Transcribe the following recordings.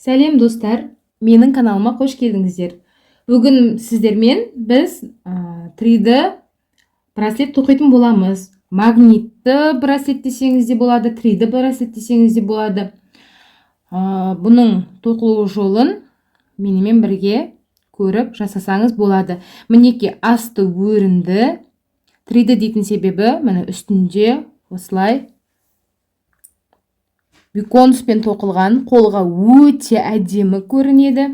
Сәлем, достар! Менің каналыма қош келдіңіздер. Бүгін сіздермен біз 3D браслет тоқитын боламыз. Магнитті браслет десеңіз де болады, 3D браслет десеңіз де болады. Бұның тоқылу жолын менімен бірге көріп жасасаңыз болады. Мінекей, асты өрінді. 3D дейтін себебі, міне, үстінде осылай биконуспен тоқылған, қолға өте әдемі көрінеді.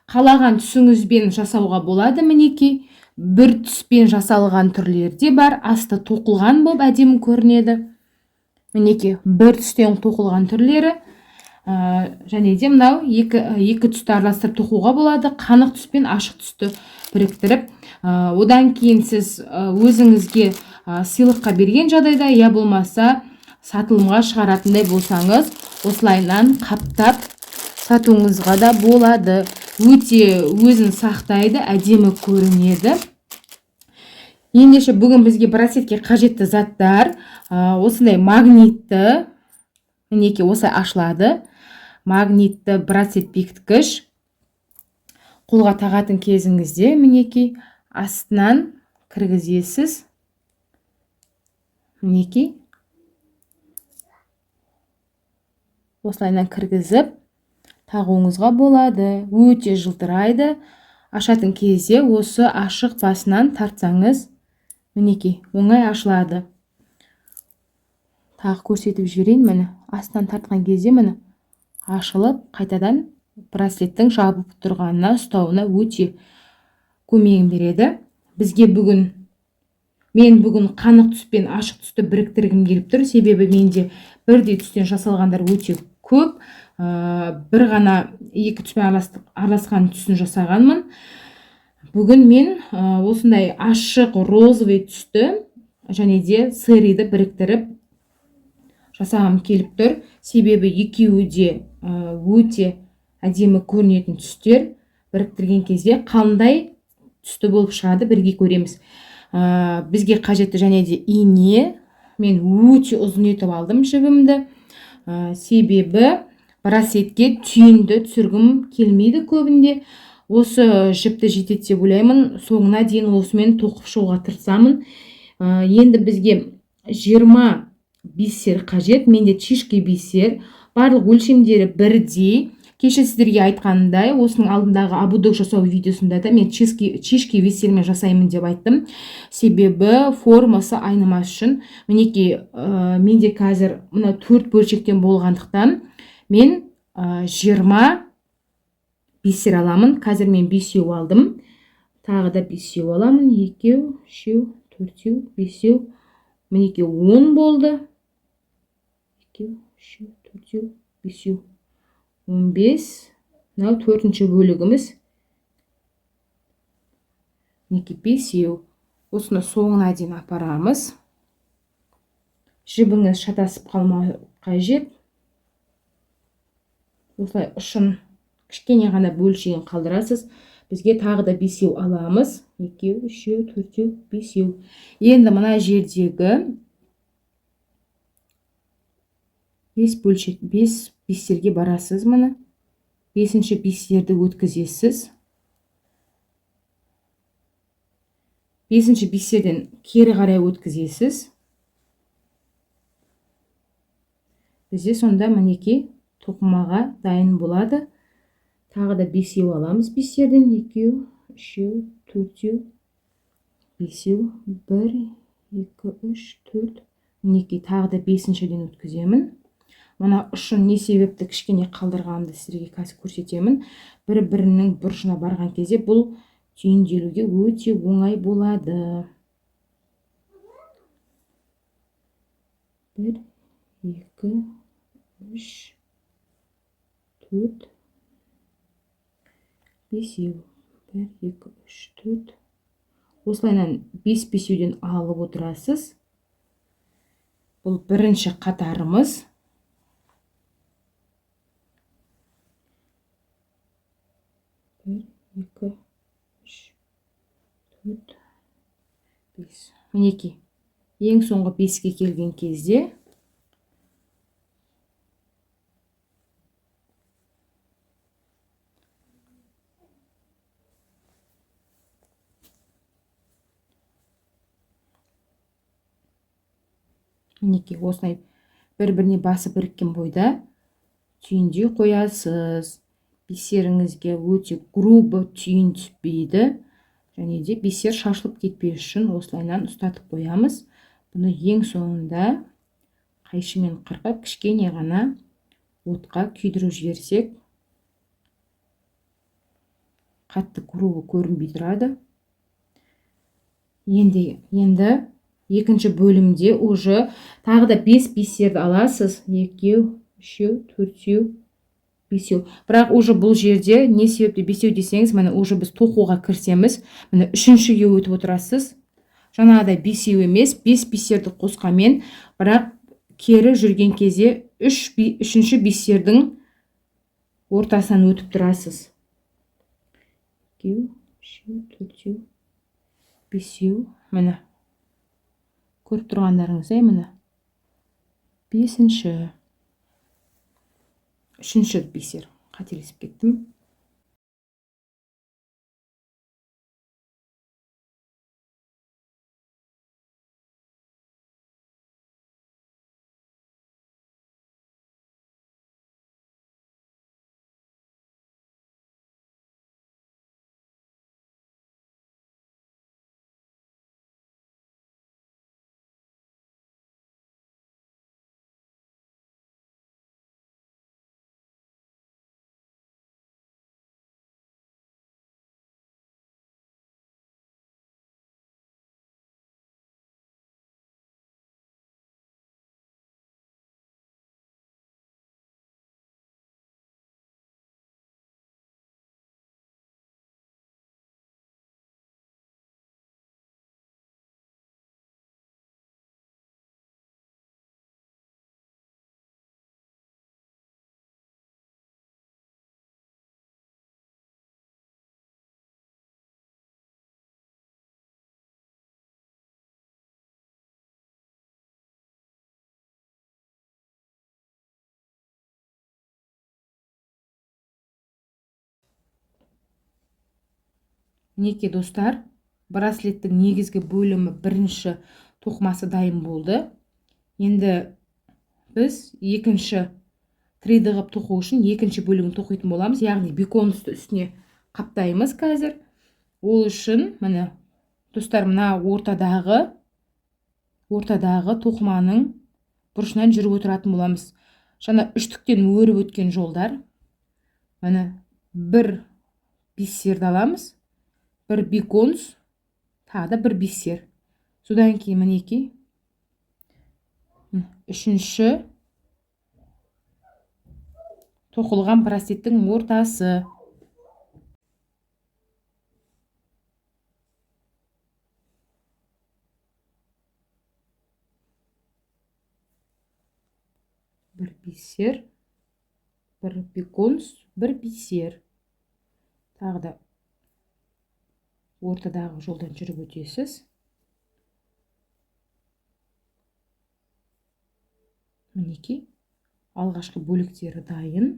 Қалаған түсіңізбен жасауға болады. Мінекей, бір түспен жасалған түрлері де бар, асты тоқылған болып әдемі көрінеді. Мінекей, бір түстен тоқылған түрлері. Және де мынау екі түсті араластырып тоқуға болады, қанық түс пен ашық түсті біріктіріп. Одан кейін сіз өзіңізге сыйлыққа берген жағдайда, я болмаса сатылымға шығаратындай болсаңыз, осылайынан қаптап сатуыңызға да болады. Өте өзін сақтайды, әдемі көрінеді. Ендеше, бүгін бізге браслетке қажетті заттар: осындай магнитті, мінекей, осылай ашылады, магнитті браслет бекіткіш. Қолға тағатын кезіңізде, мінекей, астынан кіргізесіз. Мінекей, осылайынан кіргізіп тағуыңызға болады. Өте жылтырайды. Ашатын кезде осы ашық басынан тартсаңыз, мінекей, оңай ашылады. Тағы көрсетіп жіберейін. Міне, астынан тартқан кезде, міне, ашылып, қайтадан браслеттің жабып тұрғанына, ұстауына өте көмегін береді. Бізге бүгін, мен бүгін қанық түс пен ашық түсті біріктіргім келіп тұр, себебі менде бірдей түстен жасалғандар өте көп. Бір ғана екі түспен араласқан түсін жасағанмын. Бүгін мен осындай ашық розовый түсті және де серыйды біріктіріп жасағым келіп тұр, себебі екеуі де өте әдемі көрінетін түстер. Біріктірген кезде қандай түсті болып шығады, бірге көреміз. Бізге қажетті және де ине. Мен өте ұзын етіп алдым жібімді, себебі браслетке түйінді түсіргім келмейді көбінде. Осы жіпті жетеді деп ойлаймын, соңына дейін осымен тоқып шығуға тырысамын. Енді бізге 20 бисер қажет. Менде чишки бисер, барлық өлшемдері бірдей. Кеше сіздерге айтқанымдай, осының алдындағы ободок жасау видеосында да мен чишки бисермен жасаймын деп айттым, себебі формасы айнымас үшін. Мінекей, менде қазір мына төрт бөлшектен болғандықтан, мен 20 бисер аламын. Қазір мен бесеу алдым, тағы да бесеу аламын: екеу, үшеу, төртеу, бесеу. Мінекей, 10 болды. Екеу, үшеу, төртеу, бесеу, 15. Мынау төртінші бөлігіміз. Мінекей, бесеу. Осыны соңына дейін апарамыз. Жібіңіз шатасып қалмау қажет. Осылай ұшын кішкене ғана бөлшегін қалдырасыз. Бізге тағы да бесеу аламыз: екеу, үшеу, төртеу, бесеу. Енді мына жердегі бес бөлшек, бес бисерге барасыз. Міне, бесінші бисерді өткізесіз. Бесінші бисерден кері қарай өткізесіз. Бізде сонда, мінекей, тоқымаға дайын болады. Тағы да бесеу аламыз бисерден: екеу, үшеу, төртеу, бесеу. Бір, екі, үш, төрт. Мінекей, тағы да бесіншіден өткіземін. Мына ұшын не себепті кішкене қалдырғанымды сіздерге қазір көрсетемін. Бір бірінің бұрышына барған кезде бұл түйінделуге өте оңай болады. Бір, екі, үш, төрт, бесеу. Бір, екі, үш, төрт. Осылайынан бес бесеуден алып отырасыз. Бұл бірінші қатарымыз. Бір, екі, үш, төрт, бес. Мінекей, ең соңғы беске келген кезде Мінекей, осылай бір-біріне басып біріккен бойда түйіндей қоясыз. Бисеріңізге өте грубо түйін түспейді. Және де бисер шашылып кетпес үшін осылайынан ұстатып қоямыз. Бұны ең соңында қайшымен қырқып, кішкене ғана отқа күйдіріп жіберсек, қатты грубо көрінбей тұрады. Енді екінші бөлімде уже тағы да 5 бисерді аласыз. 2, 3, 4, 5. Бірақ уже бұл жерде не себепті 5 десеңіз, міне уже біз тоқуға кірісеміз. Міне үшіншіге өтіп отырасыз. Жаңағыдай 5 емес, 5 бисерді қосқанмен, бірақ кері жүрген кезде үшінші бисердің ортасынан өтіп тұрасыз. 2, 3, 4, 5. Міне көріп тұрғандарыңыздай, міне 5-ші, 3-ші бисер, қателесіп кеттім. Мінекей достар, браслеттің негізгі бөлімі бірінші тоқымасы дайын болды. Енді біз екінші 3D қылып тоқу үшін екінші бөлігін тоқитын боламыз. Яғни беконусты үстіне қаптаймыз қазір. Ол үшін міне достар, мына ортадағы тоқыманың бұрышынан жүріп отыратын боламыз. Жаңа үштіктен өріп өткен жолдар. Міне бір бисерді аламыз, бір беконус, тағы да бір бисер. Содан кейін мінекей үшінші тоқылған браслеттің ортасы. Бір бисер, бір беконус, бір бисер. Тағы да ортадағы жолдан жүріп өтесіз. Мінекей алғашқы бөліктері дайын.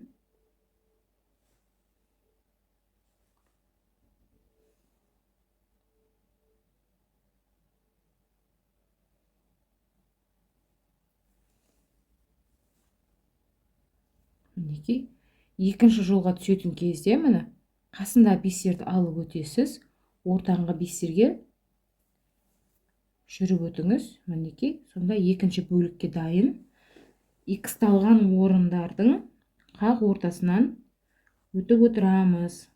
Мінекей екінші жолға түсетін кезде міне қасында бисерді алып өтесіз. Ортаңғы бисерге жүріп өтіңіз. Мінекей сонда екінші бөлікке дайын. Иксталған орындардың қақ ортасынан өтіп отырамыз.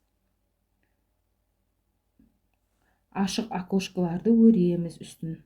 Ашық окошкаларды өреміз үстін.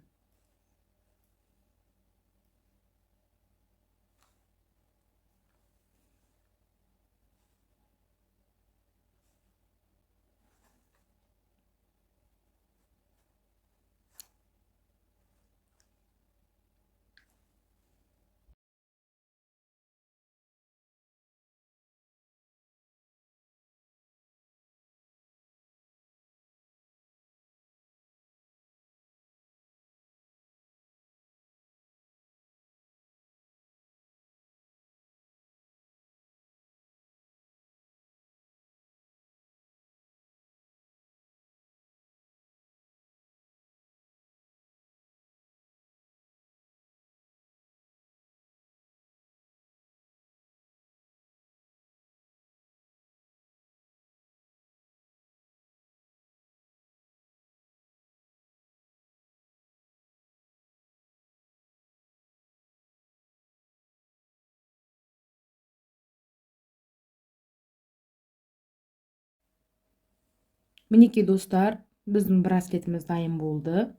Мінекей, достар, біздің браслетіміз дайын болды.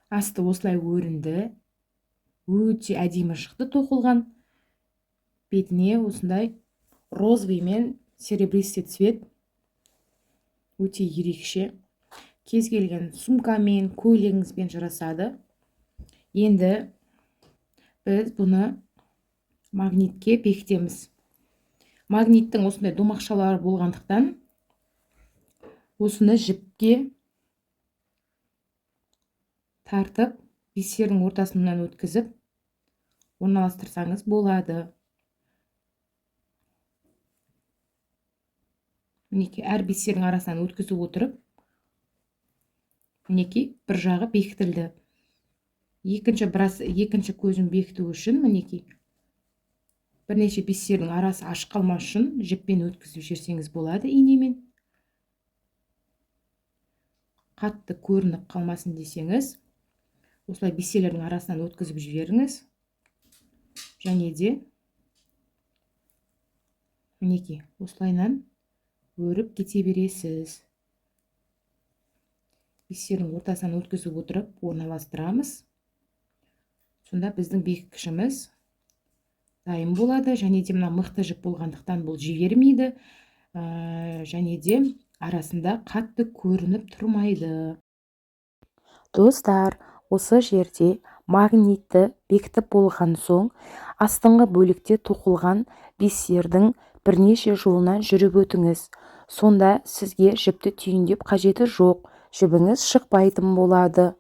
Асты осылай өрінді. Өте әдемі шықты тоқылған. Бетіне осындай розовый мен серебристый цвет өте ерекше. Кез келген сумкамен, көйлегіңізбен жарасады. Енді біз бұны магнитке бекітеміз. Магниттің осындай домақшалары болғандықтан осыны жіпке тартып, бисердің ортасынан өткізіп орналастырсаңыз болады. Мінекей, әр бисердің арасынан өткізіп отырып, мінекей, бір жағы бекітілді. Екінші көзін бекіту үшін, мінекей, бірнеше бисердің арасы ашық қалмас үшін жіппен өткізіп жіберсеңіз болады инемен. Қатты көрініп қалмасын десеңіз, осылай бисерлердің арасынан өткізіп жіберіңіз. Және де мінекей, осылайынан өріп кете бересіз. Бисердің ортасынан өткізіп отырып орналастырамыз. Сонда біздің бекіткішіміз дайын болады. Және де мына мықты жіп болғандықтан бұл жібермейді. Және де арасында қатты көрініп тұрмайды. Достар, осы жерде магнитті бекітіп болған соң, астыңғы бөлікте тоқылған бисердің бірнеше жолынан жүріп өтіңіз. Сонда сізге жіпті түйіндеп қажеті жоқ, жібіңіз шықпайтын болады.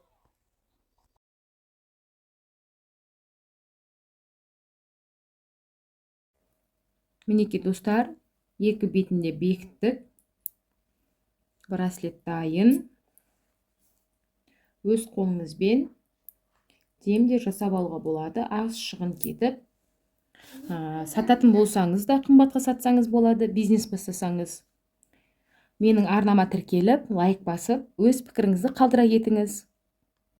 Мінекей, достар, екі бетінде бекіттік. Браслет дайын. Өз қолыңызбен дем де жасап алуға болады. Аз шығын кетіп, сататын болсаңыз да қымбатқа сатсаңыз болады, бизнес бастасаңыз. Менің арнама тіркеліп, лайк басып, өз пікіріңізді қалдыра кетіңіз.